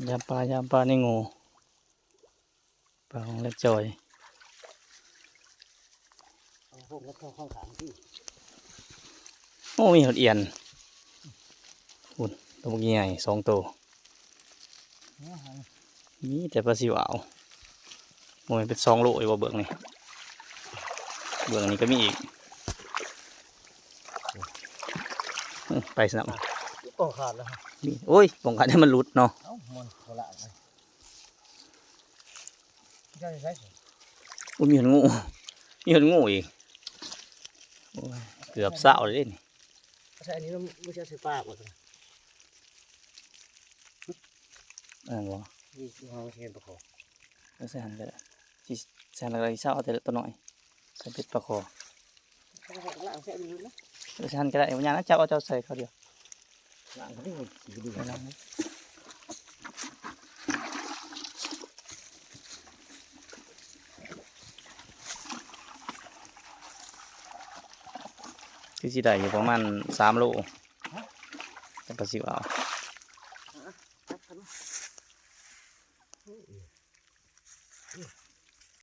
ຍາມປາ ຍາມປາໃນໂງ່ ປາຂອງເລັກຈອຍ. ເອົາໂຮມກັບເຈົ້າຂອງຂ້າງທີ່ ໂອ້ ມີຮອດອຽນ ພຸ້ນ ໂຕບັກໃຫຍ່ສອງໂຕ. ເອົາຫາ ມີແຕ່ປາຊິວອາວ. ໂອ້ຍ ເປັນສອງໂລຢູ່ບໍ່ເບື້ອງນີ້? ເບື້ອງນີ້ກໍມີອີກ. ອືມ ໄປຊະນຳ. ປ້ອງຂາດແລ້ວ. ນີ້ ໂອ້ຍ ປ້ອງຂາດໃຫ້ມັນຫຼຸດເນາະ. ເອົ້າ ມັນບໍ່ລາກເລີຍ. ເຈົ້າຢູ່ໃສ? ໂອ້ຍ ມີຫັ້ນງູ ມີຫັ້ນງູອີກ. ໂອ້ຍ ເກືອບຊາວເລີຍເດ້ນີ້. ໃສ່ອັນນີ້ມັນ ມັນຊິເອົາໃສ່ປາກບໍ່? ອັນນັ້ນບໍ່? ນີ້ເຮົາຊິເຮັດປາຄໍ. ເອົາໃສ່ຫັ້ນກໍໄດ້. ຊິໃສ່ຫັ້ນແລ້ວກໍຊິເອົາແຕ່ຕົວນ້ອຍ ໃສ່ເບັດປາຄໍ. ເອົາໃສ່ອັນນີ້ນະ. ເອົາໃສ່ຫັ້ນກໍໄດ້ ບໍ່ຍາກນະ. ຈັບເອົາ ເຈົ້າໃສ່ຄາວດຽວ. ລ້າງກໍໄດ້ ຊິໄປດູ ໄປລ້າງ. ຄືຊິໄດ້ຢູ່ປະມານສາມໂລ. ຮະ? ຈັກກະຊິເອົາ.